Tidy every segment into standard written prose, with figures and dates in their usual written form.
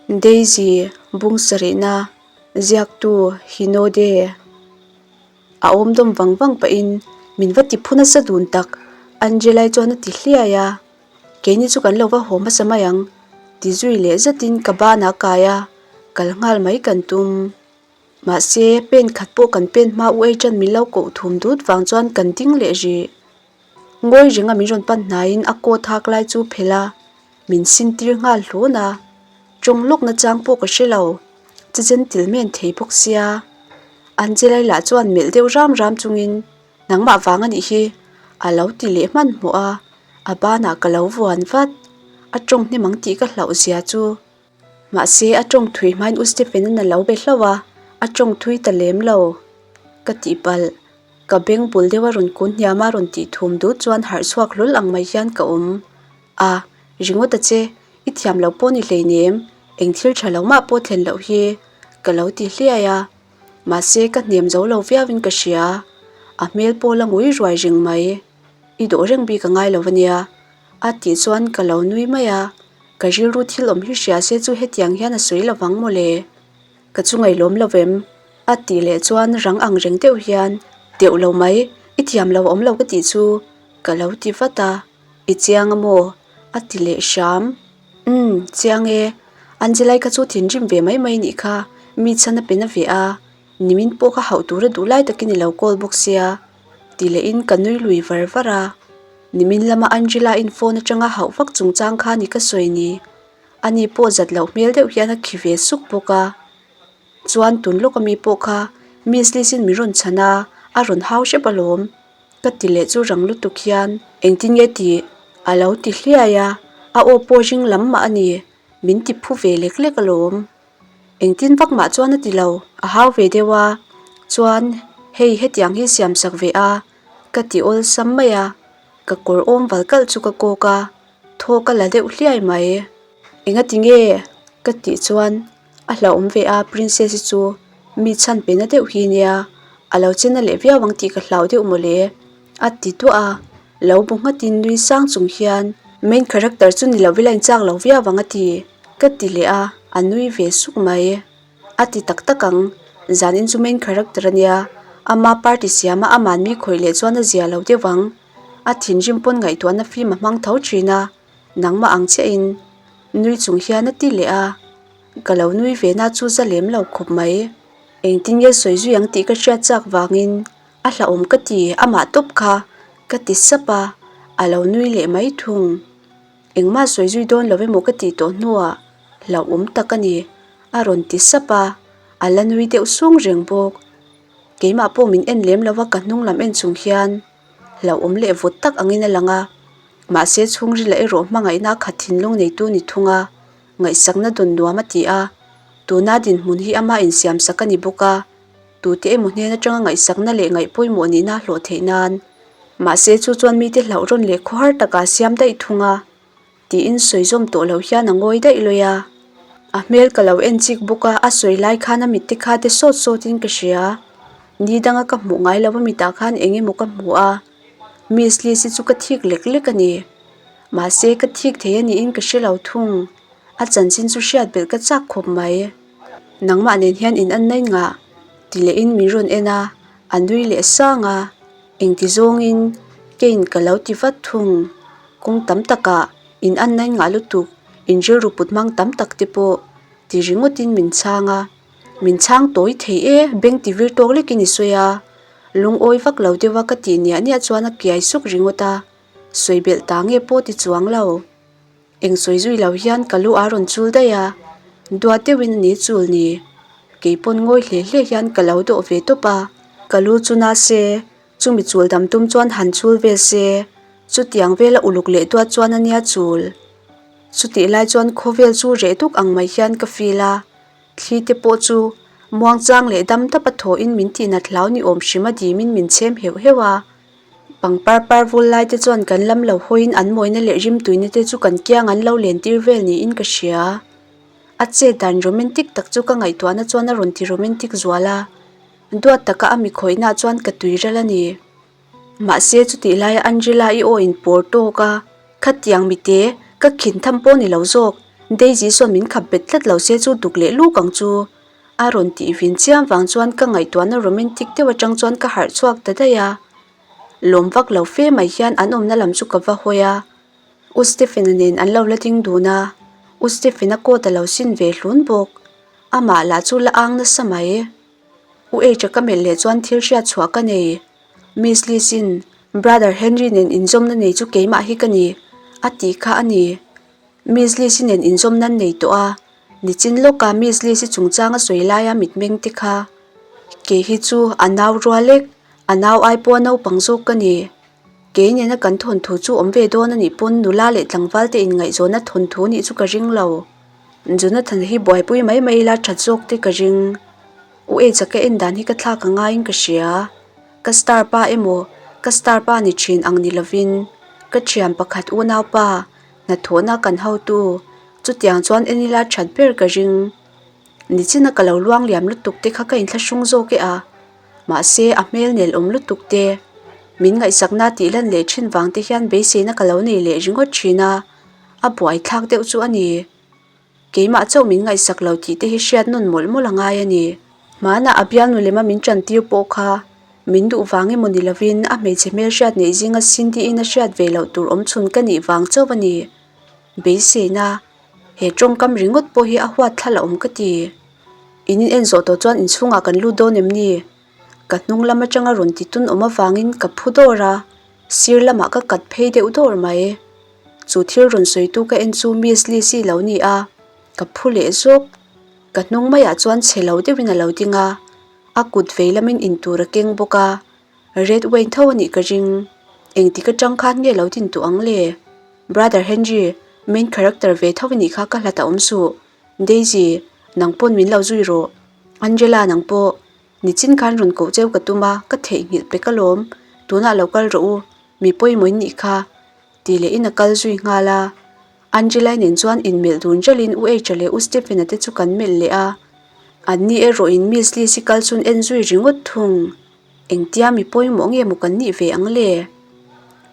Daisy bung sarihna ziaktu Hinode a awm dawm vang vang pahin min va ti phu nasa dun tak Angela-i chuan a ti hliai a, keini chu kan lo va haw hmasa mai ang ti zui leh zetin ka banah a kai a, kal nghal mai kan tum. Mahse pen khat pawh kan pen hma u ei tan min lo koh thum dut vang chuan kan ding leh rih. Ngawi ringa min rawn pan hnaiin a coat hak lai chu phelh a, min sin tir nghal hlun a. Tawng lawk na chang pawh ka hre lo, che gentleman thei bawk sia. Angela-i lah chuan melh deuh ram ram chungin, Nangmah vang a nih hi, a lo ti leh hmanhmawh a, a banah ka lo vuan vat. A tawng hnem ang tih ka hlauh zia chu. Mahse, a tawng thui hmain U Stephen-a'n a lo be hlauh a, a tawng thui ta lem lo. Ka tihpalh. Ka beng bul deuh a rawn kun hniam a rawn tih thum dut chuan harh chhuak hlawl ang mai hian ka awm. A, ringawt a che, i thiam lo pawh ni hleinem, eng thil tha lo mah pawh thlen loh hi, ka lo ti hliai a. Mahse, ka hnem zo lo viauin ka hria. A hmel pawh la ngui ruai reng mai. I dawh reng bik a ngai lo a nia. A tih chuan ka lo nui mai a. Ka rilru thil awm hi hria se chu hetiang hian a sawi lovang mawle. Ka chu ngailawm lo vem? A tih leh chuan rang ang reng deuh hian, Deuh lo mai, i thiam lo awm lo ka tih chu ka lo ti vat a, I chiang a maw? A ti leh hram. Umm, chiang e. Angelai kha chu thinrim ve mai mai nih kha, mi chhan a pe na ve a, nimin pawh kha hauh tura duh lai takin i lo call bawk sia, ti lehin ka nui lui var var a. Nimin lama Angela-in phone atanga hauh vak chungchang kha ni ka sawi ni. Ani pawh zat loh hmel deuh hian a khi ve suk bawk a. Chuan tun lawk ami pawh kha Miss Liz-in min rawn chhan a, a rawn hau hrep alawm. Ka ti leh chu rang lutuk hian engtin nge tih a lo ti hliai a, a aw pawh ring lam mah a ni, min ti phu ve lek lek alawm. Engtin vak mah chuan a ti lo, a hau ve deuh a, chuan hei hetiang hi siam sak ve a, ka ti awlsam mai a, ka kawr awm val kalh chu ka kawk a, thaw ka la deuh hliai mai. Engati nge? ka tih chuan a hlauhawm ve a, princess hi chu mi chhan pe na deuh hi nia, a lo che na leh viau ang tih ka hlau deuh mawle, a ti duah a, lo bu nghatin nui sang chung hian main character chu ni lovila inchak lo viau ang a ti, ka ti leh a, a nui ve suk mai. A ti tak tak ang, zanin chu main character a nia, ama party siama aman mi khawih leh chuan a zia lo deuh ang, a thinrim pawn ngaihtuahna film a hmang tho thin a. Nangmah ang chiahin nui chung hian a ti leh a, ka lo nui ve na chu za lem lo khawp mai. Engtin nge sawi zui ang tih ka hriat chak vangin a hlauhawm ka ti amah tawp kha ka ti sap a, a lo nui leh mai thung. Engmah sawi zui dawn lo emaw ka tih tawh hnuah hlauhawm tak a ni a rawn ti sap a, a la nui deuh sung reng bawk. Keimah pawh min en lem lo a ka hnung lam en chung hian hlauhawm leh vawt tak angin a lang a. Mahse chhungrila erawh hmangaihna khat thinlung neitu ni thung a, ngaihsakna dawn nuam a ti a. Tuna dinhmun hi ama insiamsak a ni bawk a, tute emaw hnen atanga ngaihsakna leh ngaih pawimawh nihna a hlawh theih nan. Mahse chu chuan mite hlauh rawn leh khawhar takah a siam daih thung a, tiin sawi zawm tawh lo hian a ngawi daih lawi a. A hmel ka lo en chik bawk a, a sawi lai khan a mitte kha te sawt sawtin ka hria. Ni danga ka hmuh ngai lo a mitah khan eng emaw ka hmu a. Miss Liz hi chu ka thik lek lek a ni. Mahse ka thik thei a niin ka hre lo thung. A chanchin chu hriat belh ka chak khawp mai. Nangmah nen hian in an nain ngah ti lehin min rawn en a, a nui leh sang a. Engti zawngin Kane ka lo ti vat thung. Kawng tam takah in an nain ngah lutuk, in rilru put hmang tam tak te pawh ti ringawtin min chhang a. Min chhang tawi thei e, beng ti vir tawk lekin i sawi a. Lungawi vak lo deuha ka tih niah niah chuan a kiai suk ringawt a, sawi belh ta nge pawh ti chuang lo. Eng sawi zui lo hian ka lu a rawn chul daih a, duat deuhin a ni chul ni. Kei pawn ngawi hle hle hian ka lo dawh ve tawp a, ka lu chu na se, chumi chul dam tum chuan han chul vel se, chutiang vela uluk leh duat chuan a nia chul. Chutih lai chuan khawvel chu reh duk ang mai hian ka feel a, Thli te pawh chu muangchang leh dam tapa thawhin min tihnat hlau ni awm hrim a dimin min chhem heuh heuh a. Pangpar par vul lai te chuan kan lam lo hawiin an mawina leh rimtuina te chu kan kiang an lo len tir vel niin ka hria. A chet dan romantic tak chu ka ngaihtuahna chuan a rawn ti romantic zual a, duat taka a mi khawihna chuan ka tui ral a ni. Mahse chutih laia Angela i aw in pawr tawk a, khatiang mite ka khin tham pawh ni lo zawk. Daisy sawn min khap bet tlat lo se chu duk leh luk ang chu. A rawn tih vin chiam vang chuan ka ngaihtuahna romantic deuh atang chuan ka harh chhuak ta daih a. Lawm vak lo fe mai hian an awmna lam chu ka va hawi a. U Stephen-a nen an lo la ding dun a, U Stephen-a coat a lo sin ve hlun bawk. Amah lah chu la ang nasa mai. U H-a ka melh leh chuan thil hriat chhuah ka nei. Miss Liz-in Brother Henry nen inzawmna nei chu keimah hi ka ni, a tih kha a ni. Miss Liz-i nen inzawmna an nei tawh a, nichin lawka Miss Liz-i chungchang a sawi laia mitmeng te kha. Kei hi chu a nau rual lek, a nau ai pawha naupang zawk ka ni. Kei nena kan thawnthu chu awm ve dawn a nih pawn nula leh tlangval te inngaihzawnna thawnthu nih chu ka ring lo. Jonathan hi buaipui mai mai ila that zawk te ka ring. U H-a ka en dan hi ka thlak a ngaiin ka hria. Ka star pa emaw ka star pa ni thin ang ni lovin ka thian pakhat unaupa hnathawhna kan hotu chutiang chuan en ila that ber ka ring. Nichina ka lo luang liam lutuk te kha ka inthlahrung zawk e a. Mahse a hmel nel awm lutuk te min ngaihsakna tih lan leh thin vang te hian beiseina ka lo nei leh ringawt thin a. A buaithlak deuh chu a ni. Keimah chauh min ngaihsak lo tih te hi hriat nawn mawlh mawlh a ngai a ni. Hmanah a bialnu lema min tan tir pawh kha min duh vang emaw ni lovin a hmeichhe hmel hriat neih zinga Cindy-in a hriat ve loh tur awm chhun ka nih vang chauh a ni. Beiseina, he tawngkam ringawt pawh hi a huat thla la awm ka ti. In in en zawh tawh chuan inchhungah kan lut dawn em ni? Ka hnung lam atanga rawn ti tun awm avangin ka phu dawr a, sir lamah ka kat phei deuh dawr mai. Chu thil rawn sawitu ka en chu Miss Lizzy lo ni a, ka phu leh zawk. Ka hnung maiah chuan chhe lo deuhin a lo ding a, a kut vei lamin intur a keng bawk a, red wine tho a nih ka ring. Engtik atang khan nge lo din duh ang le? Brother Henry, main character ve tho i nih kha ka hlat a awm suh. Daisy, nang pawn min lo zui rawh. Angela nang pawh. Nichin khan rawn koh cheu ka tum a, ka theihnghilh pek alawm. Tunah lo kal rawh u, mi pawimawh in nih kha. Tih leh in a kal zui nghal a. Angela-i nen chuan inmelh dun ṭalhin U H-a leh U Stephen-a te chu kan melh leh a. Anni erawhin Miss Liz-i kal chun en zui ringawt thung. Engtia mi pawimawh nge maw kan nih ve ang le?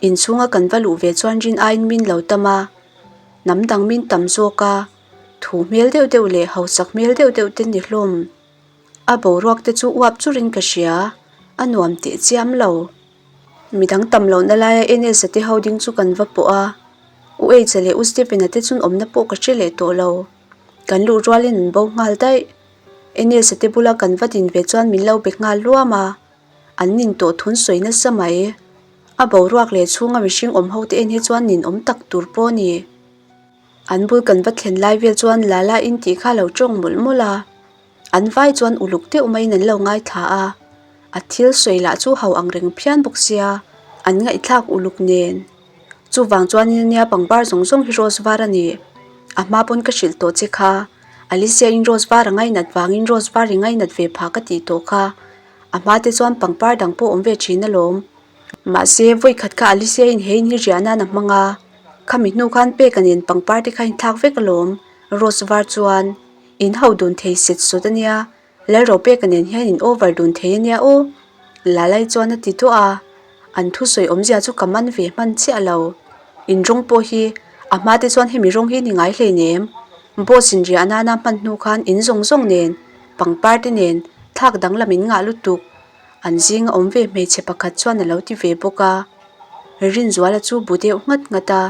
Inchhunga kan va luh ve chuan rin aiin min lo tam a. Hnam dang min tam zawk a, thu hmel deuh deuh leh hausak hmel deuh deuh te ni hlawm. A boruak te chu uap churin ka hria, a nuam teh chiam lo. Midang tam lohna laia NS-a te ho ding chu kan va pawh a, U H-a leh U Stephen-a te chun awmna pawh ka hre leh tawh lo. Kan luh rualin an bo nghal daih. NS-a te bula kan va din ve chuan min lo be nghal luam a, an nin tawh thun sawi nasa mai. A boruak leh chhunga mihring awm ho te en hi chuan nin awm tak tur pawh a ni. An bul kan va thlen lai vel chuan Lala in tih kha lo tawng mawlh mawlh a. An vai chuan uluk deuh maiin an lo ngaithla a, a thil sawi lah chu ho ang reng phian bawk sia, an ngaihthlak uluk nen. Chuvang chuanin ania pangpar zawng zawng hi rose var a ni. A hma pawn ka hrilh tawh che kha, Alicia in rose var a ngainat vangin rose var i ngainat ve phah ka tih tawh kha. A hma te chuan pangpar dang pawh awm ve thin alawm. Mahse, vawi khat kha Alicia in he in hi riah nan a hmang a, khami hnu khan peka nen pangpar te kha in thlak vek alawm, rose var chuan. In ho dun thei set sawt a nia, Lalropeka nen hian in over dun thei a nia aw, Lalai chuan a ti duah a, an thusawi awmzia chu ka man ve hman chiah lo. In rawng pawh hi a hma te chuan hemi rawng hi ni ngai hleinem, boss in riah nana hman hnu khan in zawng zawng nen, pangpar te nen thlak danglam in ngah lutuk, an zinga awm ve hmeichhe pakhat chuan a lo ti ve bawk a. Rinzuala chu bu deuh nghat nghat a.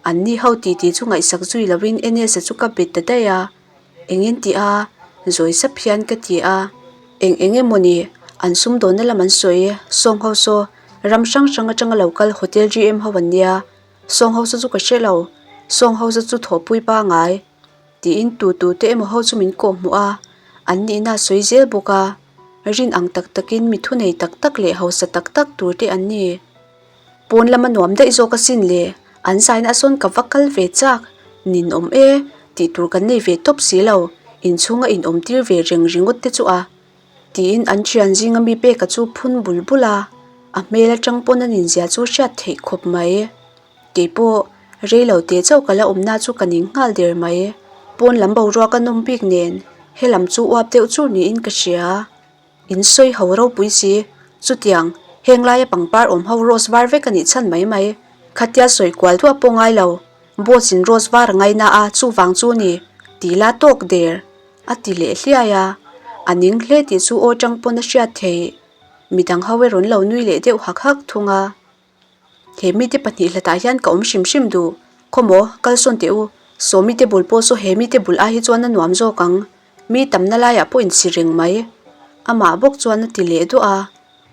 An ni ho titi chu ngaihsak zui lovin Enes-a chu ka bet ta daih a, Engin ti a? Zawi sap hian ka ti a. Eng eng emaw ni? An sumdawnna lam an sawi, Sawng ho saw ram hrang hrang atanga lo kal Hotel GM ho an nia, Sawng ho saw chu ka hre lo, Sawng ho saw chu thawhpui pangai tiin tu tu te emaw ho chu min kawh hmuh a, an nihna a sawi zel bawk a, rin ang tak takin mi thunei tak tak leh hausa tak tak tur te an ni. Pawn lama nuam daih zawk asin le, an zaina a sawn ka va kal ve chak, nin awm e, tih tur kan nei ve tawp si lo, inchhunga in awm tir ve reng ringawt te chu a. Tiin an thian zinga mi peka chu phun bul bul a, a hmel atang pawn a ninzia chu hriat theih khawp mai. Keipawh, rei lo teh chauh ka la awmna chu ka ning nghal der mai. Pawn lam boruak a nawm bik nen, helam chu uap deuh chur niin ka hria. In sawi ho ropui si, chutiang, heng laia pangpar awm ho rose var vek a nih chhan mai mai. Khatia sawi kual duah pawh ngai lo. Boss in rose var a ngaina a, chuvang chu ni, ti la tawk der, a ti leh hliai a. A ning hle tih chu aw tang pawn a hriat theih. Midang ho erawh an lo nui leh deuh hak hak thung a. He mite pahnih hlatah hian ka awm hrim hrim duh. Khawmaw, kal sawn teh u. Sawmi te bul pawh saw he mite bul ai hi chuan a nuam zawk ang. Mi tamna laiah pawh insi reng mai. Amah bawk chuan a ti leh duah a.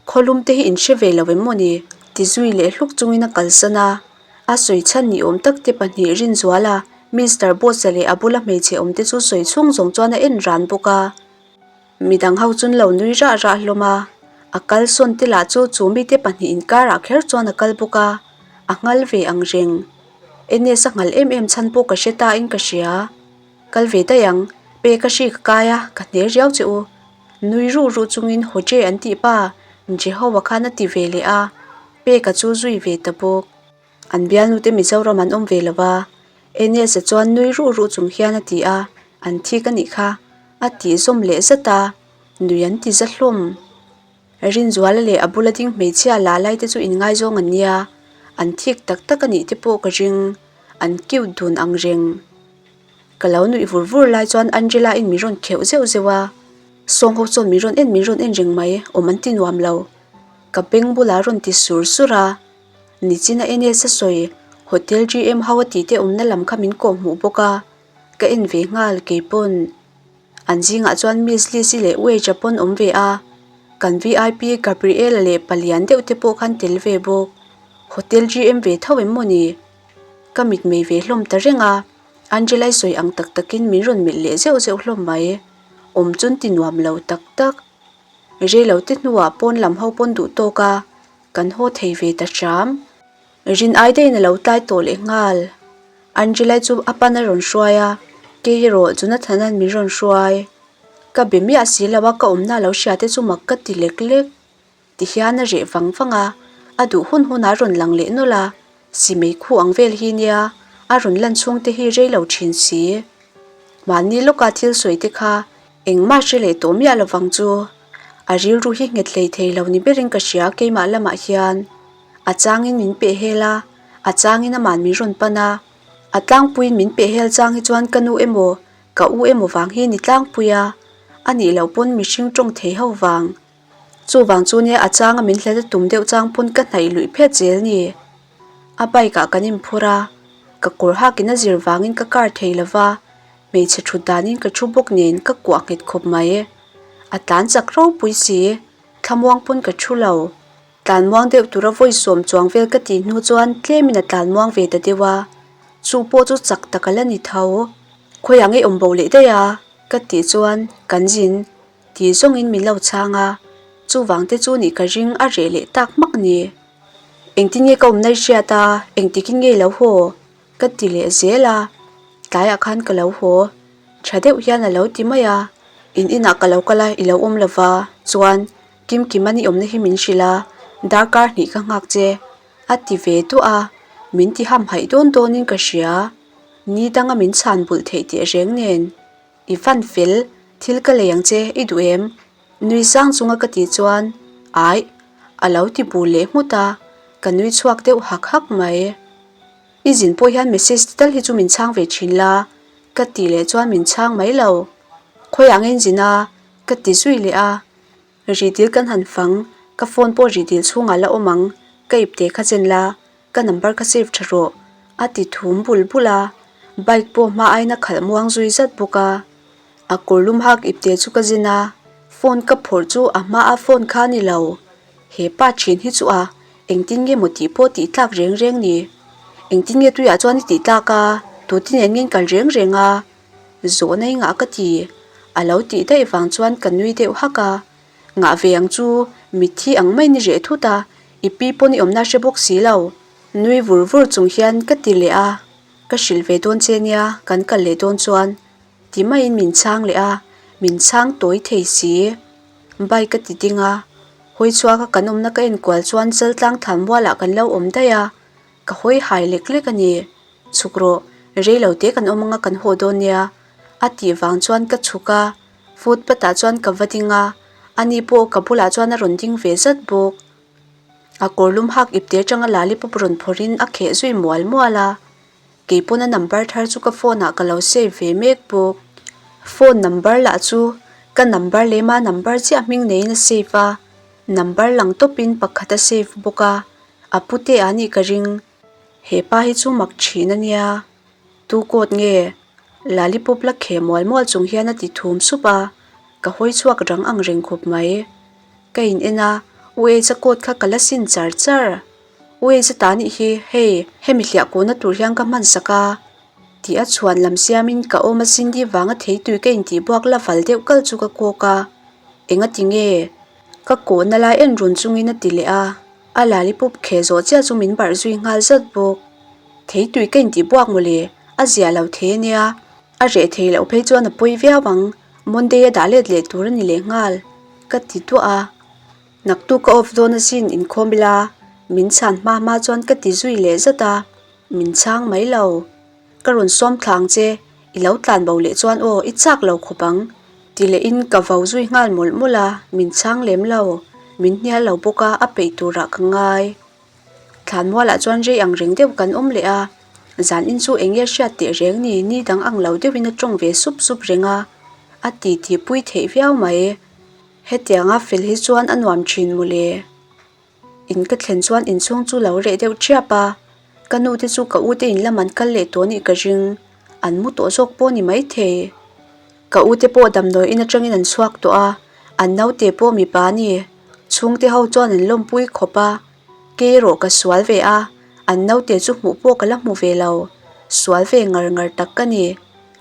Khawlum te hi inhre ve lo em maw ni? Ti zui leh hluk chungin a kalsan a. A sawi chhan ni awm tak te pahnih Rinzuala, Mister Boss-a leh a bula hmeichhe awm te chu sawi chhung zawng chuan a en ran bawk a. Midang ho chun lo nui rah rah hlawm a, a kal sawn te lah chu chu mite pahnih inkarah kher chuan a kal bawk a, a nghal ve ang reng. Enes a nghal em em chhan pawh ka hre ta in ka hria. Kal ve daih ang, pe ka hri ka kai a, ka hne riau che u. Nui ruh ruh chungin Hoje an tih pa Jehovah khan a ti ve leh a, peka chu zui ve ta bawk. An bialnute Mizoram an awm ve lo va, Enes-a chuan nui ruh ruh chung hian a ti a, an thik a nih kha, a tih zawm leh zat a, nui an ti za hlawm. Rinzuala leh a bula ding hmeichhia la lai te chu inngaizawng an nia, an thik tak tak a nih te pawh ka ring, an cute dun ang reng. Ka lo nuih vur vur lai chuan Angela-in min rawn kheuh zeuh zeuh a, Sawng ho chuan min rawn en min rawn en reng mai, awm an ti nuam lo. Ka beng bulah a rawn ti sur sur a. Nichina NS a sawi, Hotel GM ho a tih te awmna lam kha min kawh hmuh bawk a, ka en ve nghal keipawn. An zingah chuan Miss Liz-i leh Wage-a pawn awm ve a, kan vip Gabriel-a leh palian deuh te pawh khan tel ve bawk. Hotel GM ve tho em maw ni? Ka mitmei ve hlawm ta reng a, Angela-i sawi ang tak takin min rawn melh leh zeuh zeuh hlawm mai. Awm chun ti nuam lo tak tak. Reilote hnuah pawn lam ho pawn duh tawk a, Kan haw thei ve ta hram. Rin ai daihin a lo tlai tawh leh nghal. Angela-i chu a pan a rawn hruai a, kei erawh Jonathan-a'n min rawn hruai. Ka be miah si lo a, ka awmna lo hria te chu mak ka ti lek lek. Tihian a reh vang vang a, a duh hun hunah a rawn lang leh nawlh a, simei khu ang vel hi nia, a rawn lan chhung te hi rei lo thin si. Mahni lawka thil sawi te kha engmah hre leh tawh miah lovang chu. A rilru hi nghet hlei thei lo ni berin ka hria keimah lamah hian. A changin min peh hel a, a changin aman min rawn pan a. A tlangpuiin min peh hel chang hi chuan ka nu emaw, ka u emaw vang hi ni tlangpui a, a nih loh pawn mihring tawng thei ho vang. Chuvang chu nia a changa min hlat a tum deuh chang pawn ka hnaih luih phet zel ni. A bike ah kan inphur a, ka kawr hakin a zir vangin ka car thei lova, hmeichhe thut danin ka thu bawk nen ka kuah nghet khawp mai. A tlan chak ropui si, thlamuang pawn ka thu lo. Tlanmuang deuh tura vawi sawm chuang vel ka tih hnu chuan tlemin a tlanmuang ve ta deuh a, chu pawh chu chak tak a la ni tho. Khawiah ngei awm bo leh daih a? ka tih chuan kan zin tih zawngin min lo chhang a, chuvang te chu nih ka ring a reh leh tak hmak ni. Engtin nge ka awmna i hriat a, engtikin nge i lo haw? Ka ti leh zel a, tlaiah khan ka lo haw. Tha deuh hian a lo ti mai a, in inah ka lo kal a, i lo awm lova, chuan Kimkima ni awmna hi min hrilh a, darkar hnih ka nghak che, a ti ve duah a, min ti hamhaih dawn dawnin ka hria. Ni danga min chhan bulh theih teh reng nen, I fan fel, thil ka lei ang che, i duh em? Nui sang chunga ka tih chuan, Aih, a lo ti bul leh nghut a, ka nui chhuak deuh hak hak mai. I zin pawh hian message te tal hi chu min chhang ve thin la, ka tih leh chuan min chhang mai lo. Khawiah nge in zin a? ka ti zui leh a. Rihdil kan han fang, ka phone pawh rihdil chhungah la awm ang, ka ipte kha chen la, ka number kha save tha rawh, a ti thum bul bul a. Bike pawh hma aiin a khalh muang zui zat bawk a. A kawr lum hak ipte chu ka zin a, phone ka phawrh chu a hmaa phone kha a ni lo. He pa thin hi chu a, engtin nge maw tih pawh tih tlak reng reng ni? Engtin nge tuiah chuan i tih tlak a, tuti nen nge in kal reng reng a? Zawhna i ngah ka ti. A lo tih daih vang chuan ka nui deuh hak a. Ngah ve ang chu, mitthi ang mai ni reh thut a, i pi pawn i awmna hre bawk si lo. Nui vur vur chung hian ka ti leh a, ka hrilh ve dawn che nia, kan kal leh dawn chuan. Ti maiin min chhang leh a, min chhang tawi thei si. Bike ka ti ding a, hawi chhuak a kan awmna ka enkual chuan Chaltlang than mualah kan lo awm daih a, ka hawi hai lek lek a ni. Chhuk rawh, rei lo te kan awm anga kan haw dawn nia a tih vang chuan ka chhuk a, footpath ah chuan ka va ding a, ani pawh ka bulah chuan a rawn ding ve zat bawk. A kawrlum hak ipte atanga lollipop rawn phawrhin a kheh zui mual mual a. Kei pawn a number thar chu ka phone ah ka lo save ve mek bawk. Phone number lah chu ka number lema number chiah hming neiin a save a, number lang tawpin pakhat a save bawk a, a pute a nih ka ring. He pa hi chu mak thin a nia. Tu coat nge? Lalipop la kheh mual mual chung hian a ti thum sup a, ka hawi chhuak rang ang reng khawp mai. Ka in en a, U Age-a coat kha ka la sin char char. U Age-a ta nih hi, hei, hemi hliah kuhna tur hian ka hman sak a. Tih a chhuan lam siamin ka awm a Cindy vanga theitui ka intih buak la val deuh kal chu ka kawk a, engati nge? Ka kawhna lai en run chungin a ti leh a. A lalipop kheh zawh chiah chu min barh zui nghal zat bawk. Theitui ka intih buak mawle, a zia lo thei ania. A reh thei loh phei chuan a pawi viau ang, Monday a dah let leh tur a ni leh nghal, ka ti duah a. Naktuk ka off dawn asin inkhawm ila, min chhan hma hma chuan ka ti zui leh zat a, min chhang mai lo. Ka rawn sawm thla ang che, i lo tlan bo leh chuan aw i chak lo khawp ang, ti lehin ka vo zui nghal mawlh mawlh a, min chhang lem lo, min hnial lo bawk a, a peih turah ka ngai. Thlanmualah chuan rei ang reng deuh kan awm leh a, zan in chu eng nge hriat teh reng ni, ni dang ang lo deuhin a tawng ve sup sup reng a, a ti ti pui theih viau mai. Hetianga fel hi chuan a nuam thin mawle. In ka thlen chuan inchhung chu lo reh deuh ṭhiap a, ka nu te chu ka u te in lam an kal leh tawh anih ka ring, an mu tawh zawk pawh a ni maithei. Ka u te pawh damdawi in atangin an chhuak tawh a, an naute pawh mipa a ni, chhungte ho chuan an lawmpui khawp a, kei erawh ka sual ve a, an naute chu hmuh pawh ka la hmu ve lo, sual ve ngar ngar tak ka ni,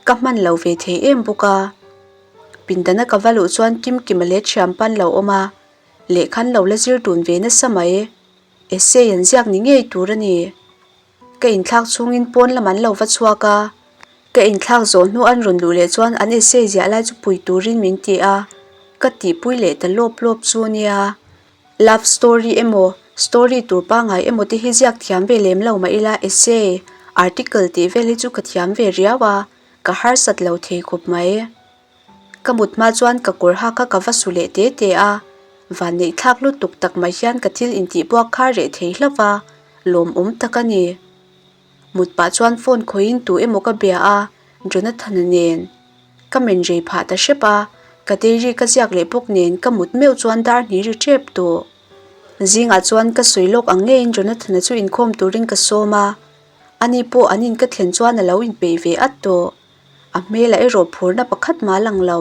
ka hman lo ve thei em bawk a. Pindana ka va luh chuan Kimkima leh thianpa an lo awm a. Lehkhan lo la zir dun ve nasa mai. Essay an ziak ni ngei tur a ni. Ka inthlak chhungin pawn lam an lo va chhuak a. Ka inthlak zawh hnu an rawn luh leh chuan an essay ziah lai chu pui turin min ti a. Ka tihpui leh ta lawp lawp chu nia. Love story emaw, story tur pangngai emaw te hi ziak thiam ve lem lo mah ila essay, article tih vel hi chu ka thiam ve riau a, ka harsat lo thei khawp mai. Ka mut hma chuan ka kawr hak kha ka va su leh te te a, vanneih thlak lutuk tak mai hian ka thil intih buak kha reh thei hlauh va, lawmawm tak a ni. Mut pah chuan phone khawihin tu emaw ka bia a, Jonathan-a nen. Ka men rei phah ta hrep a, ka diary ka ziak leh bawk nen ka mut meuh chuan dar hnih ri tep tawh. Zingah chuan ka sawi lawk ang ngeiin Jonathan-a chu inkhawm turin ka sawm a, ani pawh an in ka thlen chuan a lo inpeih ve at tawh. A hmelah erawh phurna pakhat mah lang lo.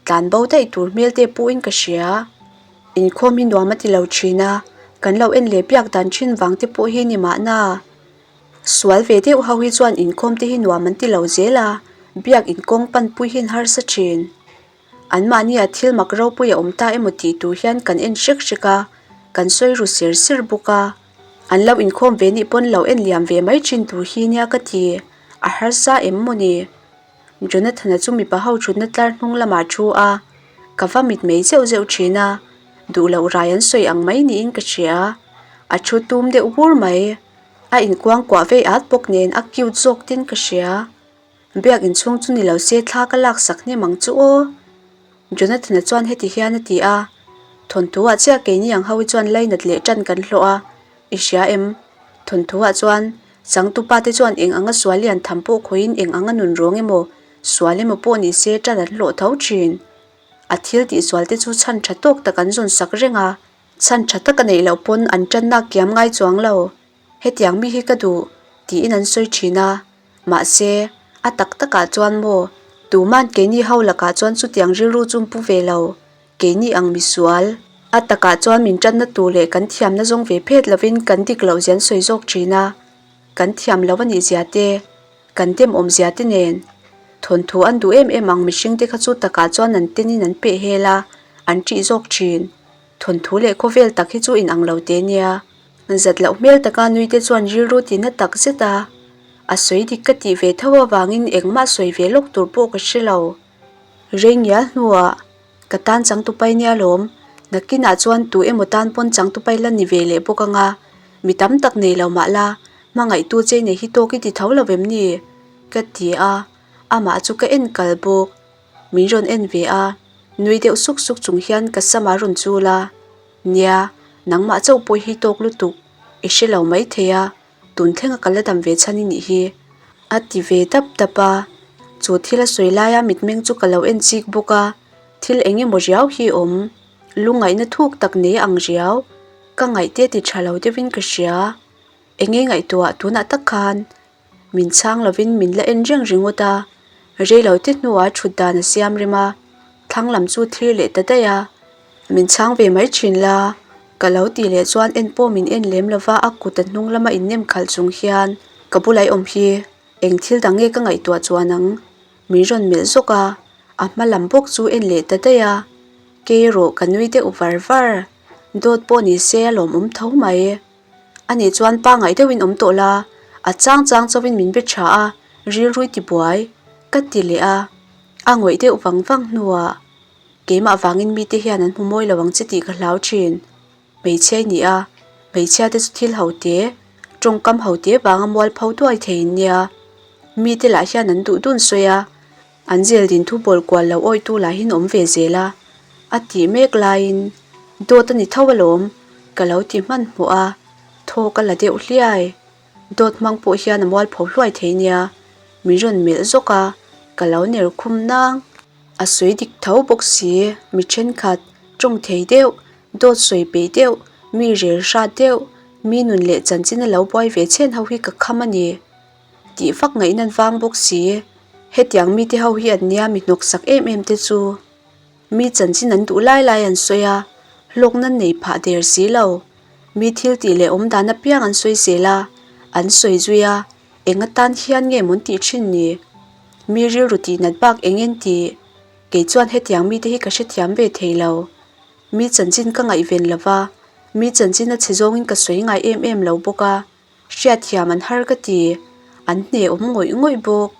Tlan bo daih tur hmel te pawhin ka hria. Inkhawm hi nuam a ti lo thin a, kan lo en leh biak dan thin vang te pawh hi ni mahna. Sual ve deuh ho hi chuan inkhawm te hi nuam an ti lo zel a, biak inkawng panpui hi an harsa thin. Anmahnia thil mak ropui a awm ta emaw tih tur hian kan en hrek hrek a, kan sawi ru ser ser bawk a. An lo inkhawm ve nih pawn lo en liam ve mai thin tur hi nia ka ti. A harsa em maw ni? Jonathan-a chu mipa ho thutna tlar hnung lamah thu a, ka va mit mei zeuh zeuh thin a, duh loh rai an sawi ang mai niin ka hria. A thu tum deuh bur mai. A inkuang kuah vei at bawk nen a cute zawk tin ka hria. Biak inchhung chu ni lo se thla ka laksak hnem ang chu aw. Jonathan-a chuan heti hian a ti a, Thawnthu-ah chiah keini ang ho hi chuan lainat leh tan kan hlawh a, i hria em? Thawnthu-ah chuan changtupa te chuan eng anga sual lian tham pawh khawihin eng anga nun rawng emaw, sual emaw pawh ni se tan an hlawh tho thin. A thil tihsual te chu chhan tha tawk tak an zawn sak reng a, chhan tha tak a neih loh pawn an tanna kiam ngai chuang lo. Hetiang mi hi ka duh, tiin an sawi thin a. Mahse, a tak takah chuan maw, tuman keini ho lakah chuan chutiang rilru chu pu ve lo, keini ang misual. A takah chuan min tanna tur leh kan thiamna zawng ve phet lovin kan dik loh zian sawi zawk thin a, kan thiam lo a nih zia te, kan dem awm zia te nen. Thawnthu an duh em em ang mihring te kha chu takah chuan an tenin an peh hel a, an ṭih zawk thin. Thawnthu leh khawvel tak hi chu inang lo te nia. Zat loh hmel taka nui te chuan rilru ti na tak zet a, a sawi dik ka tih ve tho avangin engmah sawi ve lawk tur pawh ka hre lo. Rei ngial hnuah ka tan changtupai nia lawm, nakinah chuan tu emaw tan pawn changtupai la ni ve leh bawk anga, mi tam tak nei lo mah la, hmangaihtu che nei hi tawk i ti tho lo vem ni? ka ti a, amah chu ka en kal bawk. Min rawn en ve a, nui deuh suk suk chung hian ka sam a rawn chul a. Nia, nangmah chauh pawh hi tawk lutuk, i hre lo mai thei a, tun thlenga ka la dam ve chhan i nih hi. A ti ve dap dap a, chu thil a sawi laia mitmeng chu ka lo en chik bawk a, thil eng emaw riau hi awm, lungngaihna thuk tak nei ang riau, ka ngaihte ti tha lo deuhin ka hria. Enge ngaihtuah tunah tak khan min chhang lovin min la en reng ringawt a, reilo te hnuah thut dan a siam rem a, thlang lam chu thlir leh ta daih a, min chhang ve mai thin la, ka lo tih leh chuan en pawh min en lem lova a kut a hnung lama innem khalh chung hian ka bulah i awm hi eng thil dang nge ka ngaihtuah chuan ang min rawn melh zawk a, a hma lam bawk chu en leh ta daih a, kei erawh ka nui deuh var var, dawt pawh ni se a lawmawm tho mai. Ani chuan pangngai deuhin awm tawh la, a chang chang chauhin min be tha a, rilrui ti buai, ka ti leh a. A ngawih deuh vang vang hnuah, Keimah vangin mite hian an hmu mawi lo ang che tih ka hlau thin. Hmeichhia i ni a, hmeichhia te chu thil ho te, tawngkam ho te vanga mualpho duai thei in nia. Mite lah hian an duh dun sawi a, An zel din thu bawl kual lo awitu lahin awm ve zel a, a tih mek laiin dawt a ni tho alawm ka lo ti hmanhmawh a, thaw ka la deuh hliai. Dawt hmang pawh hian a mualpho hluai thei nia, min rawn melh zawk a, ka lo ner khum nang. A sawi dik tho bawk si, mi thenkhat, tawng thei deuh, dawt sawi peih deuh, mi rel hrat deuh, mi nun leh chanchin a lo buai ve chhen ho hi ka kham a ni. Tih vak ngaihna vang bawk si. Hetiang mite ho hi an nia mi hnawksak em em te chu. Mi chanchin an duh lai lai an sawi a, hlawkna nei phah der si lo. Mi thil tih leh awm dan apiang an sawi zel a, an sawi zui a, eng atan hian nge mawn tih thin ni? Mi rilru tih nat bak eng en tih? Kei chuan hetiang mite hi ka hrethiam ve thei lo. Mi chanchin ka ngaihven lo va, mi chanchin a chhe zawngin ka sawi ngai em em lo bawk a. Hriatthiam an har ka ti, an hne awm ngawih ngawih bawk.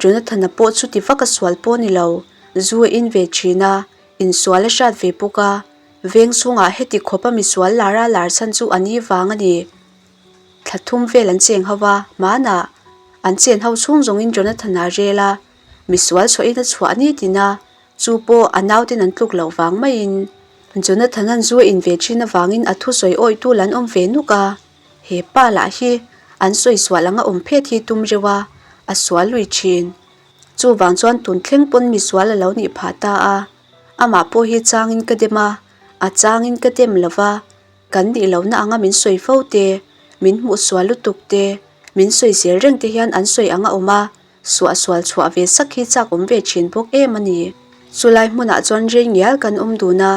Jonathan-a pawh chuti vak a sual pawh ni lo, zu a in ve thin a, insual a hrat ve bawk a, veng chhungah heti khawp a misual lar a lar chhan chu a ni vang a ni. Thla thum vel an cheng ho va, hmanah an chen ho chhung zawngin Jonathan-a a rel a, misual chhuahin a chhuah ni tin a, chu pawh a nauten an tluk loh vang maiin. Jonathan-a'n zu a in ve thin avangin a thusawi awihtu lan awm ve nuk a. He pa lah hi an sawi sual anga awm phet hi tum reuh a, a sual lui thin. Chuvang chuan tun thleng pawn mi sual a lo nih phah ta a, amah pawh hi changin ka dem a, a changin ka dem lo va, kan nih lohna anga min sawi fo te, min hmuh sual lutuk te, min sawi zel reng te hian an sawi anga awm a, suahsual chhuah ve sak hi chak awm ve thin bawk em a ni. Chulai hmunah chuan rei ngial kan awm dun a,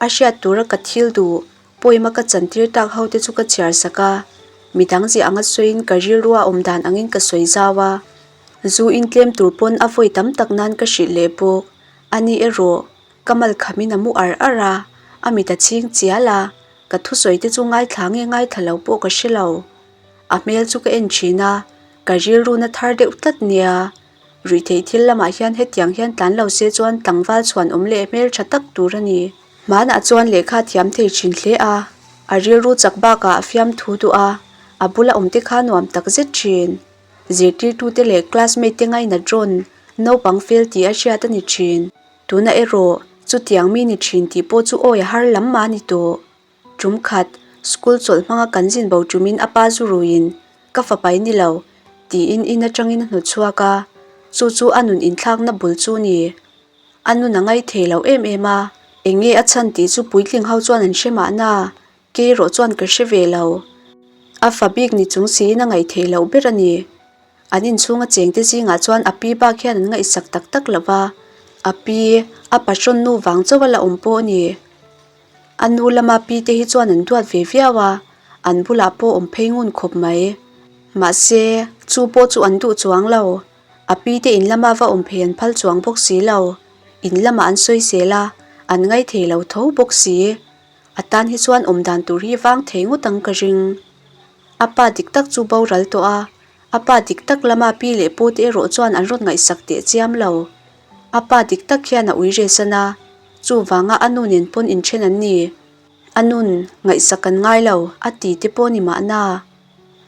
a hriat tura ka thil duh Poem a ka chantir tak ho te chu ka chhiar sak a, midang ziah anga sawiin ka rilrua awm dan angin ka sawi zau a, zu in tlem tur pawn a vawi tam tak nan ka hrilh leh bawk. Ani erawh, ka mal khamin a mu ar ar a, a mit a chhing chial a, ka thusawi te chu ngaithla nge ngaithla lo pawh ka hre lo. A hmel chu ka en thin a, ka rilruna thar deuh tlat nia. Ruihtheih thil lamah hian hetiang hian tlan lo se chuan tlangval chhuan awm leh hmel tha tak tur a ni. Hmanah chuan lehkha thiam thei thin hle a, a rilru chak bakah a fiamthu duh a, a bula awmte kha nuam tak zet thin. Zirtirtute leh classmate te ngainat rawn naupang fel tih a hriat a ni thin. Tunah erawh chutiang mi ni thin tih pawh chu awi a har lam mah a ni tawh. Tum khat, school chawlh hmanga kan zin bo tumin a pa zu ruiin, Ka fapa i ni lo, tiin in atangin a hnawt chhuak a, chu chu a nun inthlakna bul chu ni. A nun a ngai thei lo em em a, eng nge a chhan tih chu puitling ho chuan an hre mahna, kei erawh chuan ka hre ve lo. A fa bik ni chung siin a ngaih theih loh ber a ni. An inchhunga chengte zingah chuan a pi bak hian an ngaihsak tak tak lo va, a pi, a pahrawn nu vang chauh a la awm pawh a ni. A nu lama pi te hi chuan an duat ve viau a, an bulah pawh awm phei ngun khawp mai. Mahse, chu pawh chu an duh chuang lo. A pi te in lama va awm phei an phal chuang bawk si lo. In lamah an sawi zel a, an ngai thei lo tho bawk si. A tan hi chuan awm dan tur hi vang thei ngawt ang ka ring. A pa dik tak chu boral tawh a, a pa dik tak lama pi leh pu te erawh chuan an rawn ngaihsak teh chiam lo. A pa dik tak hian a ui re san a, chuvanga a nu nen pawn inthen an ni. A nun, ngaihsak an ngai lo, a ti te pawh ni mahna.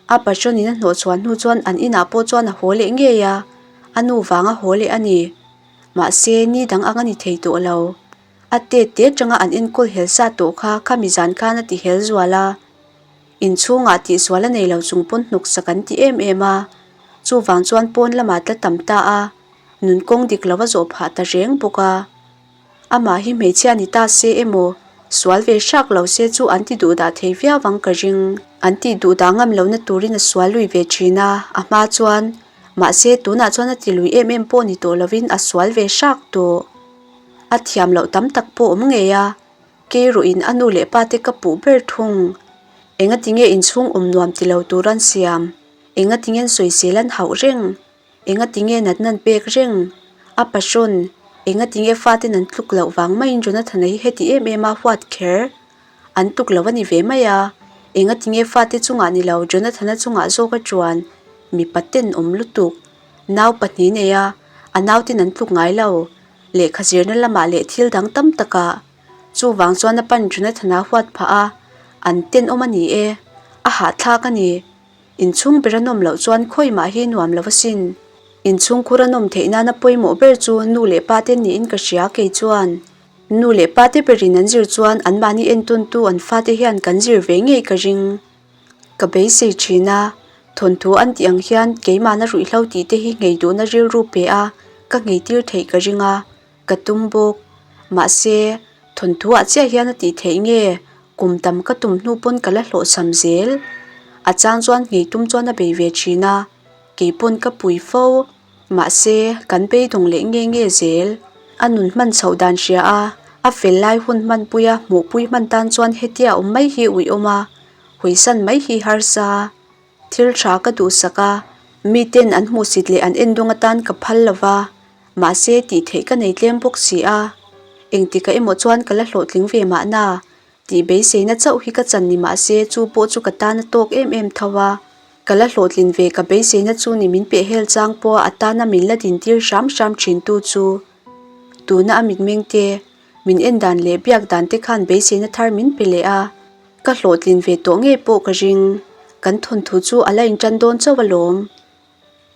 A patron in a hnawh chhuah hnu chuan an inah pawh chuan a haw leh ngei a, a nu vanga haw leh a ni. Mahse, ni dang ang a ni thei tawh lo. A tet te atanga an enkawl hel sa tawh kha khami zan khan a ti hel zual a. Inchhungah tihsual a nei lo chung pawn hnawksak an ti em em a. Chuvang chuan pawn lamah tla tam ta a, nun kawng dik lo a zawh phah ta reng bawk a. Amah hi hmeichhia ni ta se emaw, sual ve hrak lo se chu an ti duhdah thei viau ang ka ring. An tih duhdah ngam lohna turin a sual lui ve thin a, a hma chuan mahse tunah chuan a ti lui em em pawh ni tawh lovin a sual ve hrak tawh. A thiam loh tam tak pawh awm ngei a, kei ruhin a nu leh pa te ka puh ber thung. Engatinge inchhung awm nuam ti lo tur an siam? Engatinge an sawisel an hauh reng? Engatinge natna an pek reng? A pahrawn, engatinge faten an tluk loh vang maiin Jonathana hi heti em em a huat kher? An tuk lo a ni ve mai a, engatinge fate chungah ni lo Jonathana chungah zawk a chuan mipa tenawm lutuk. Nau pahnih nei a, a nauten an tluk ngai lo. Lehkha zirna lamah leh thil dang tam takah. Chuvang chuan a pan Jonathana huat phah a, an tenawm a ni e, a hahthlak a ni. Inchhung ber a nawm loh chuan khawi mah hi nuam lo asin. Inchhung khur a nawm theih nana pawimawh ber chu nu leh pa te niin ka hria kei chuan. Nu leh pa te berin an zir chuan anmahni entawntu an fate hian kan zir ve ngei ka ring. Ka beisei thin a, thawnthu an tih ang hian keimahna ruihhlo tih te hi nghei duhna rilru pe a, ka ngheitir theih ka ring a, ka tum bawk. Mahse, thawnthuah chiah hian a tih theih nge kum tam ka tum hnu pawn ka la hlawhchham zel. A chang chuan nghei tum chuan a bei ve thin a, kei pawn ka pui fo. Mahse, kan beidawng leh nge nge zel. A nun hman chhoh dan hria a, a fel lai hun hmanpuia hmuhpui hman tan chuan hetia awm mai hi uiawm a, hawisan mai hi harsa. Thil tha ka duhsak a, miten an hmuhsit leh an endawng atan ka phal lo va, mahse tih theih ka nei tlem bawk si a. Engtikah emaw chuan ka la hlawhtling ve mahna tih beiseina chauh hi ka chan ni mahse chu pawh chu ka tan a tawk em em tho a. Ka la hlawhtlin ve ka beiseina chu ni min peh hel chang pawha a tana min la dintir hram hram thintu chu tuna a mitmeng te, min en dan leh biak dan te khan beiseina thar min pe leh a. Ka hlawhtlin ve tawh ngei pawh ka ring. Kan thawnthu chu a la intan dawn chauh alawm.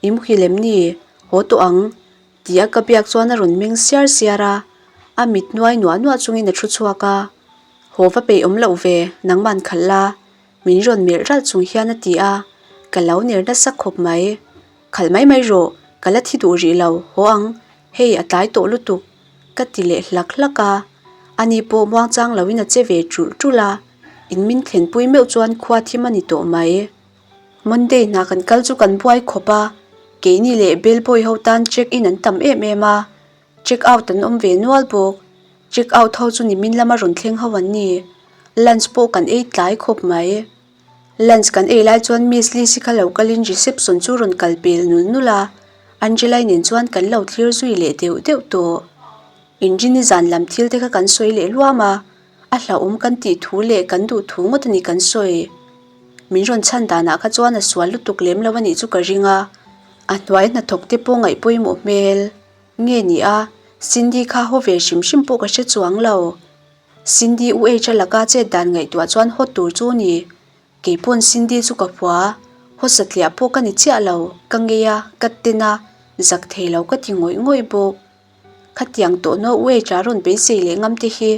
I muhil em ni? Haw tawh ang. Tia ka biak chuan a rawn meng siar siar a, a mit nuai nuah nuah chungin a thu chhuak a. Haw va peih awm loh ve, nangman khalh la. Min rawn melh ralh chung hian a ti a, ka lo ner nasa khawp mai. Khalh mai mai rawh, ka la thi duh rih lo, haw ang, hei a tlai tawh lutuk, ka ti leh hlak hlak a. Ani pawh muangchang loin a che ve ṭulh ṭulh a, in min thlenpui meuh chuan khua thim a ni tawh mai. Monday hna kan kal chu kan buai khawp a, keini leh bellboy ho tan check in an tam em em a, check out an awm ve nual bawk. Check out ho chu nimin lama rawn thleng ho an ni. Lunch pawh kan ei tlai khawp mai. Lunch kan ei lai chuan Miss Lizzy kha lo kalin reception chu rawn kal pel nul nul a, Angela-i nen chuan kan lo thlir zui leh deuh deuh tawh. Inrini zan lam thil te kha kan sawi leh luam a, a hlauhawm kan tih thu leh kan duh thu ngawt a ni kan sawi. Min rawn chhan danah kha chuan a sual lutuk lem lo a nih chu ka ring a, a hnuai hnathawk te pawh ngaih pawimawh hmel nge ni a, Cindy kha haw ve hrim hrim pawh ka hre chuang lo. Cindy u H-a laka chet dan ngaihtuah chuan haw tur chu ni. Kei pawn Cindy chu ka hua, haw satliah pawh ka ni chiah lo, ka ngei a, ka ten a, zak thei lo ka ti ngawih ngawih bawk. Khatiang tawh naw u H-a rawn beisei leh ngam te hi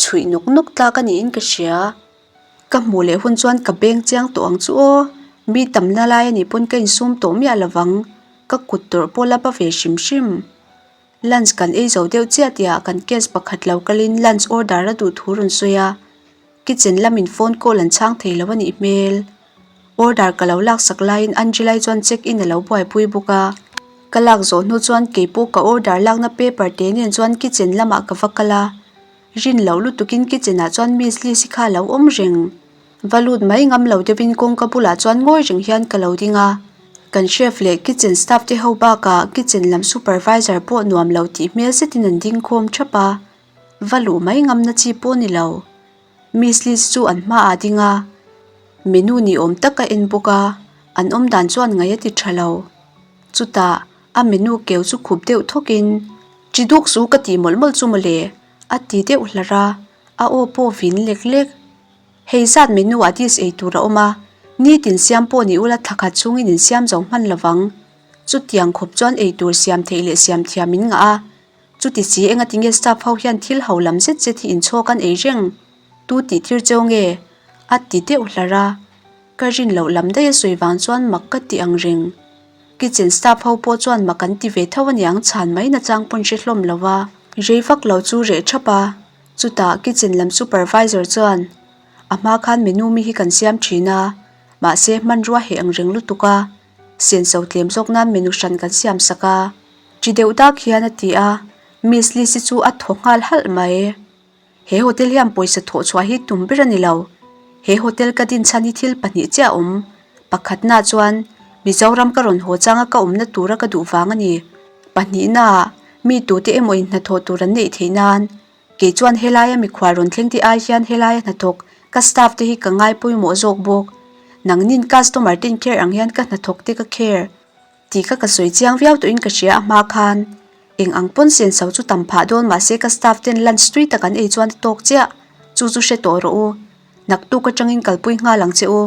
chhuih nawk nawk tlak a niin ka hria. Ka hmuh leh hun chuan ka beng chiang tawh ang chu aw, mi tamna lai a nih pawn ka insum tawh miah lovang, ka kut tawrh pawh la ba ve hrim hrim. Lunch kan ei zo deuh chiah tihah kan guest pakhat lo kalin lunch order a duh thu rawn sawi a, kitchen lamin phone call an chhang thei lo a nih hmel. Order ka lo laksak laiin Angela-i chuan check in a lo buaipui bawk a, ka lak zawh hnu chuan keipawh ka order lakna paper te nen chuan kitchen lamah ka va kal a, rin loh lutukin kitchen ah chuan Miss Liz-i kha a lo awm reng. Va lut mai ngam lo deuhin kawngka bulah chuan ngawi reng hian ka lo ding a, kan chef leh kitchen staff te ho bakah kitchen lam supervisor pawh nuam lo tih hmel zetin an ding khawm thap a, va luh mai ngamna chi pawh ni lo. Miss Liz chu an hmaah a ding a, menu ni awm tak a en bawk a, an awm dan chuan ngaih a ti tha lo. Chutah a menu keu chu khup deuh thawkin, Chi duk chu ka tih mawlh mawlh chu mawle, a ti deuh hlarh a, a aw pawh vin lek lek. Hei zat menu ah dish ei tur a awm a, nitin siam pawh ni ula thla khat chungin in siam zo hman lovang. Chutiang khawp chuan ei tur siam theih leh siam thiam in ngah a. Chuti si enga tinge staff ho hian thil ho lam zet zet hi inchhawk an ei reng? Tu tih tir cheu nge? A ti deuh hlarh a. Ka rin loh lam daih a sawi vang chuan mak ka ti ang reng. Kitchen staff ho pawh chuan mak an ti ve tho aniang chhan mai nachang pawn hre hlawm lo va. Rei vak lo chu reh thap a, chutah kitchen lam supervisor chuan a hma khan menu mi hi kan siam thin a, mahse hmanrua heh ang reng lutuk a, senso tlem zawk nan menu hran kan siam sak a. Chi deuh dak hian a ti a, Miss Lizzy chu a thaw nghal halh mai. He hotel hian pawisa thawh chhuah hi tum ber a ni lo. He hotel ka din chhan hi thil pahnih chiah a awm. Pakhatnaah chuan Mizoram ka rawn haw changa ka awmna tura ka duh vang a ni. Pahnihnaah mi tute emaw in hnathawh tur an neih theih nan kei chuan helaia mikhual rawn thleng te ai hian helaia hnathawk ka staff te hi ka ngai pawimawh zawk bawk. Nangnin customer te in care ang hian ka hnathawk te ka care. Tih kha ka sawi chiang viau tawhin ka hria a hma khan eng ang pawn senso chu tam phah dawn mahse ka staff ten lunch tui tak an ei chuan a tawk chiah chu chu hre tawh rawh u naktuk atangin kalpui nghal ang che u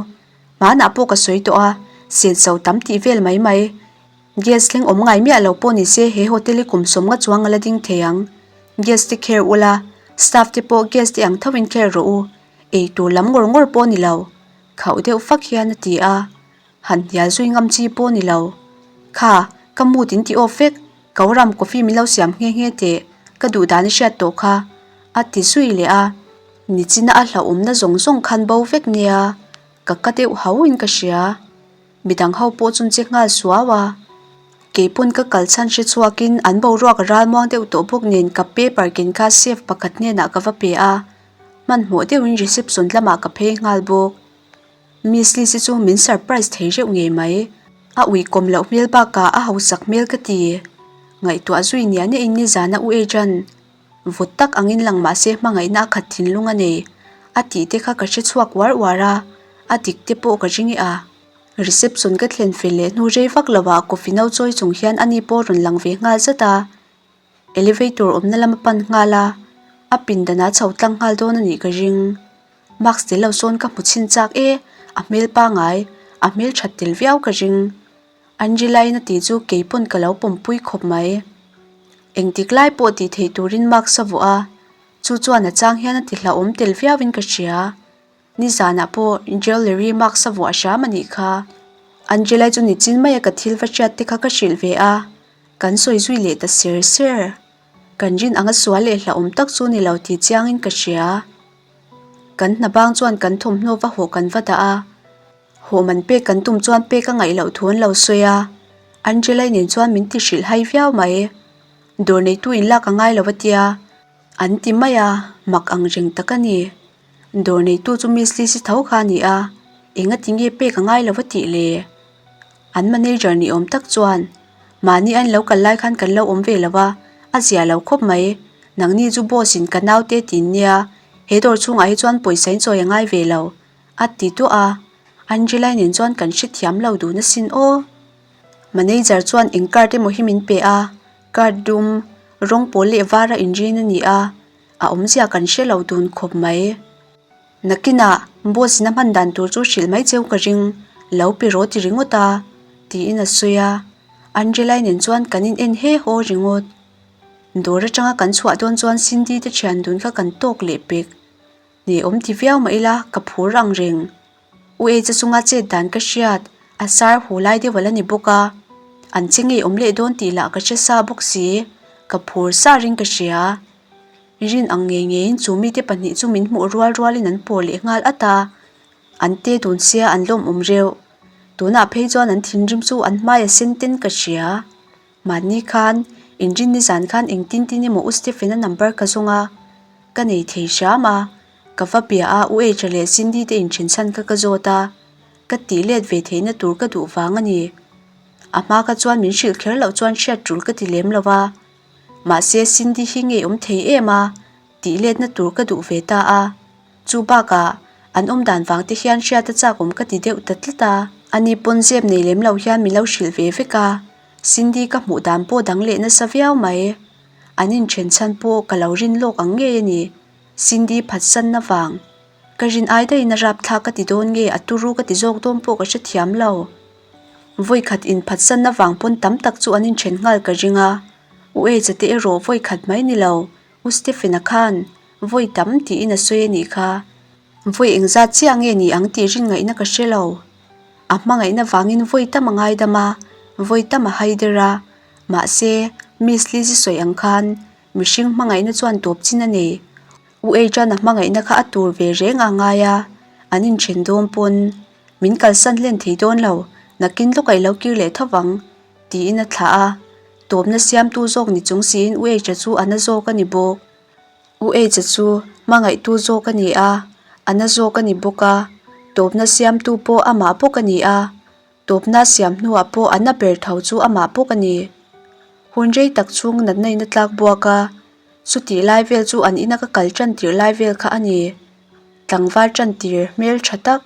hmanah pawh ka sawi tawh a senso tam tih vel mai mai gas thleng awm ngai miah lo pawh ni se he hotel hi kum sawm nga chuang a la ding thei ang gas te care ula staff te pawh gas te ang tho in care rawh u ei tur lam ngawr ngawr pawh ni lo khauh deuh fak hian a ti a. Han hnial zui ngam chi pawh ni lo. Kha, ka mood in ti off vek, ko ram coffee min lo siam nghe nghe teh, ka duh dan i hriat tawh kha, a ti zui leh a. Nichina a hlauhawmna zawng zawng khan bo vek nia, ka ka deuh hau in ka hria. Midang ho pawh chun che nghal suau a. Keipawn ka kal chhan hre chhuakin an boruak a ralmuang deuh tawh bawk nen ka paper ken kha chef pakhat hnenah ka va pe a, hmanhmawh deuhin reception lamah ka phei nghal bawk. Miss Liz hi chu min surprise thei reuh ngei mai. A uikawm loh hmel bakah a hausak hmel ka ti. Ngaihtuah zui nia nia in nizana U Ejan vawt tak angin lang mahse hmangaihna a khat thinlung a nei a tih te kha ka hre chhuak uar uar a, a dik te pawh ka ring e a. Reception ka thlen fel leh hnu rei vak lo ah coffee no chawi chung hian ani pawh rawn lang ve nghal zat a. Elevator awmna lam a pan nghal a, a pindan ah chho tlang nghal dawn a nih ka ring. Mask tel lo sawn ka hmu chhin chak e, a hmel pangai, a hmel that tel viau ka ring. Angela-in a tih chu kei pawn ka lo pawmpui khawp mai. Engtik lai pawh tih theih turin mask a vuah a, chu chuan a chang hian a ti hlauhawm tel viauin ka hria. Nizanah pawh jewellery mask a vuah hram a nih kha. Angela-i chu nichin maia ka thil va hriat te kha ka hrilh ve a, kan sawi zui leh ta ser ser. Kan rin anga sual leh hlauhawm tak chu ni lo tih chiangin ka hria. Kan hna bang chuan kan thawmhnaw va hawh kan va dah a, hawh man pek kan tum chuan pek a ngaih loh thu an lo sawi a, Angela-i nen chuan min ti hrilh hai viau mai. Dawr neitu in lak a ngai lo a tia, an ti mai a, mak ang reng tak a ni. Dawr neitu chu Miss Lizzy tho kha a ni a, engati nge pek a ngai lo a tih le? An manager ni awm tak chuan, Mahni a inlo kal lai khan kan lo awm ve lo a, a zia lo khawp mai. Nangni chu boss in ka naute tin nia, he dawr chhungah hi chuan pawisa in chawi a ngai ve lo, a ti duah a. Angela-i nen chuan kan hrethiam lo dun asin aw. Manager chuan eng card emaw hi min pe a, card dum, rawng pawl leh var a inrin a ni a, a awmzia kan hre lo dun khawp mai. Nakinah boss in a hman dan tur chu hrilh mai cheu ka ring, lo pe rawh ti ringawt a, tiin a sawi a. Angela-i nen chuan kan in en he haw ringawt. Dawr atanga kan chhuah dawn chuan Cindy te thian dun kha kan tawk leh pek. Hne awm ti viau mah ila ka phur ang reng. U Eja chunga chet dan ka hriat, a sar hu lai deuh a la ni bawk a. An che ngei awm leh dawn tih lah ka hre sa bawk si, ka phur sa ring ka hria. Rin ang ngei ngeiin chu mite pahnih chu min hmuh rual rualin an pawh leh nghal at a, an te dun sia an lawmawm reuh. Tunah phei chuan an thinrim chu an hmai a sen ten ka hria. Mahni khan inrin nizan khan engtin tin emaw U Stephen-a number ka zawng a, ka nei thei hram a, ka va bia a U H-a leh Cindy te inthen chhan kha ka zawt a, ka tih let ve theihna tur ka duh vang a ni. A hma kha chuan min hrilh kher loh chuan hriat tul ka ti lem lo va. Mahse Cindy hi ngei awm thei em a, tih letna tur ka duh ve ta a. Chu bakah an awm dan vang te hian hriat a chak awm ka ti deuh ta tlat a. Ani pawn zep nei lem lo hian min lo hrilh ve vek a, Cindy ka hmuh dan pawh dang leh nasa viau mai. An inthen chhan pawh ka lo rin lawk ang ngei a ni, Cindy phatsanna vang. Ka rin ai daihin a rapthlak ka ti dawn nge a turu ka ti zawk dawn pawh ka hrethiam lo. Vawikhat inphatsanna vang pawn tam tak chu an inthen nghal ka ring a, U Eja te erawh vawikhat mai ni lo, U Stephen-a khan vawi tam tiin a sawi a nih kha. Vawi engzat chiah nge ni ang tih rin ngaihna ka hre lo. A hmangaihna vangin vawi tam a ngaidam a, Vawi tam a hai der a, mahse Miss Lizzy sawi ang khan mihring hmangaihna chuan tawp chin a nei. U H-a'n a hmangaihna kha a tur ve reng a ngai a, an inthen dawn pawn min kalsan hlen thei dawn lo, nakin lawk a i lo kir leh tho vang, tiin a thlah a. Tawpna siamtu zawk ni chung siin U H-a chu a na zawk a ni bawk. U H-a chu hmangaihtu zawk a ni a, a na zawk a ni bawk a, tawpna siamtu pawh amah bawk a ni a. Tawpna siam hnuah pawh a na ber tho chu amah bawk a ni. Hun rei tak chhung natna in a tlak buak a, chutih lai vel chu an ina ka kal tan tirh lai vel kha a ni. Tlangval tan tir hmel tha tak,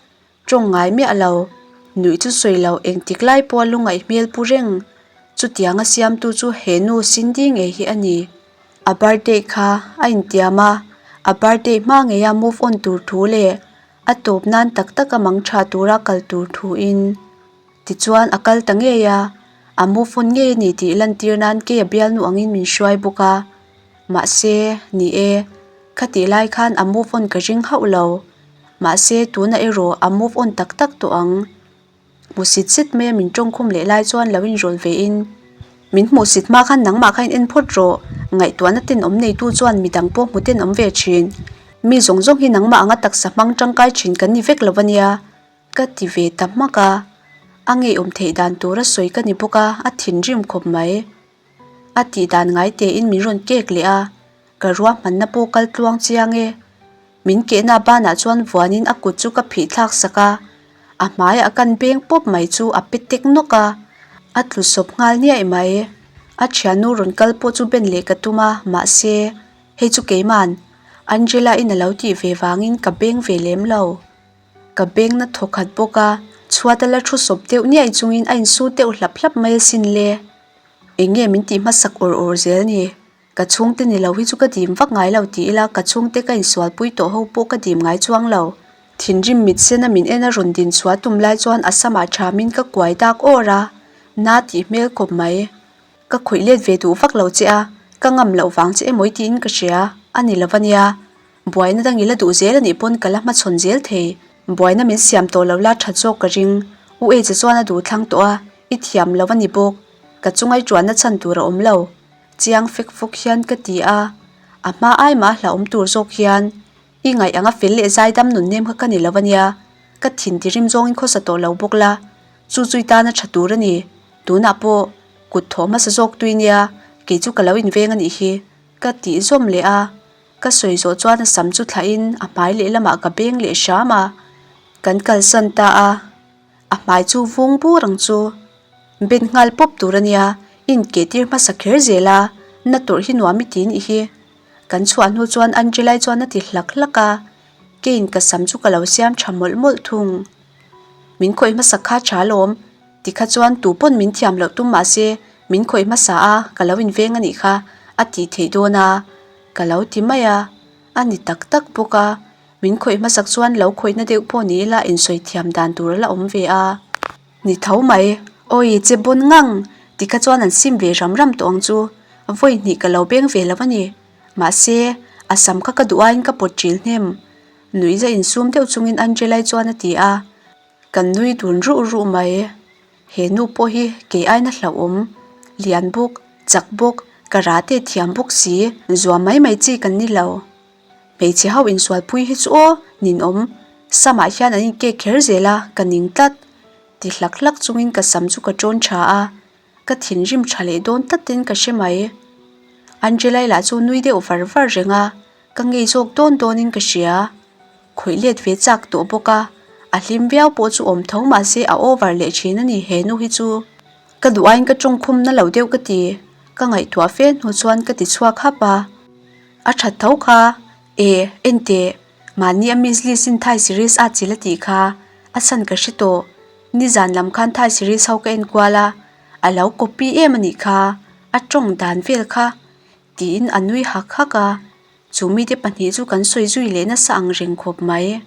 tawng ngai miah lo, nuih chu sawi lo engtik lai pawha lungaih hmel pu reng. Chutianga siamtu chu he nu Cindy ngei hi a ni. A birthday kha a intiam a, a birthday hma ngeia move on tur thu leh A tawp nan tak tak a mang tha tura kal tur thuin tichuan a kal ta ngei a, a move on ngei a ni tih lantir nan kei a bialnu angin min hruai bawk a. Mahse, ni e, khatih lai khan a move on ka ring hauh lo. Mahse, tunah erawh a move on tak tak tawh ang. Hmuhsit zet mai a min tawngkhum leh lai chuan lo inrawlh ve in, Min hmuhsit hma khan nangmah kha in en phawt rawh, ngaihtuahna tenawm neitu chuan midang pawh hmu tenawm ve thin. Mi zawng zawng hi nangmah anga taksa hmang tangkai thin kan ni vek lo a nia, ka ti ve ta hmak a. A ngeiawm theih dan tura sawi ka ni bawk a, a thinrim khawp mai. A tih dan ngai tein min rawn kek leh a, ka ruahmanna pawh kal tluang chiang e. Min kehna banah chuan vuanin a kut chu ka phih thlak sak a, a hmaiah kan beng pawp mai chu a pe tek nawk a, a tlu sawp nghal niaih mai. A thiannu rawn kal pawh chu ben leh ka tum a, mahse, hei chu keima'n Angela-in a lo tih ve vangin ka beng ve lem lo. Ka bengna thaw khat bawk a, chhuat a la thu sawp deuh niaih chungin a insut deuh hlap hlap mai asin le. Eng nge min tih hmasak awr awr zel ni? Ka chhungte ni lo hi chu ka dim vak ngai lo ti ila ka chhungte ka insualpui tawh ho pawh ka dim ngai chuang lo. Thinrim mit sena min en a rawn din chhuah tum lai chuan a samah thamin ka kuai dak awr a, na tih hmel khawp mai. Ka khawih let ve duh vak lo che a, ka ngam loh vang che emaw i tiin ka hria, a ni lo ania. Buaina dang i la duh zel anih pawn ka la hmachhawn zel thei. Buaina min siam tawh lo la that zawk ka ring. U Eche chuan a duh thlang tawh a, i thiam lo a ni bawk. Ka chungai tuanna chhan tur a awm lo. Chiang fek fawk hian ka ti a, a hma ai mah hlauhawm tur zawk hian i ngaih anga fel leh zaidam nun nem kha ka ni lo ania, ka thin tirim zawngin khawsa tawh lo bawk la, chu chu i tana tha tur a ni, tunah pawh kut thawh hmasa zawk tui nia, kei chu ka lo inveng a nih hi, ka tih zawm leh a, ka sawi zawh chuan a sam chu thlahin a hmai lehlamah ka beng leh hram a, kan kalsan ta a. A hmai chu vung bur ang chu. Ben nghal pawp tur a nia, i inkeh tir hmasa kher zel a, na tawrh hi nuam i ti nih hi. Kan chhuah hnu chuan Angela-i chuan a ti hlak hlak a, keiin ka sam chu ka lo siam tha mawlh mawlh thung. Min khawih hmasa kha tha alawm, tikha chuan tu pawn min thiam loh tum mah se min khawih hmasa a, ka lo inveng a nih kha a tih theih dawn a, ka lo ti mai a, a ni tak tak bawk a. Min khawih hmasak chuan lo khawihna deuh pawh ni ila insawi thiam dan tur a la awm ve a. Ni tho mai, awi che bawn ngang tikha chuan an sim ve ram ram tawh ang chu. Vawi hnih ka lo beng ve lo a ni. Mahse, a sam kha ka duh aiin ka pawt ṭil hnem. Nuihza insum deuh chungin Angela-i chuan a ti a. Kan nui dun ruh ruh mai. He nu pawh hi kei aina hlauhawm, lian bawk, chak bawk, karate thiam bawk si, zuam mai mai chi kan ni lo. Hmeichhe ho insualpui hi chu aw ninawm, samah hian an inkek kher zel a, ka ning tlat. Ti hlak hlak chungin ka sam chu ka tawn tha a, ka thinrim tha leh dawn tlatin ka hre mai. Angela-i lah chu nui deuh var var reng a, ka ngei zawk dawn dawnin ka hria. Khawih let ve chak tawh bawk a, a hlim viau pawh chu awm tho mahse a over leh thin a ni he nu hi chu. Ka duh aiin ka tawngkhum na lo deuh ka ti, ka ngaihtuah fe hnu chuan ka ti chhuak hap a. A that tho kha, e, enteh, mahni a Miss Lee sin Thai series a chil a tih kha, a chhan ka hre tawh. Nizan lam khan Thai series ho ka en kual a, a lo copy em a nih kha, a tawng dan vel kha, tiin a nui hak hak a. Chu mite pahnih chu kan sawi zui leh nasa ang reng khawp mai.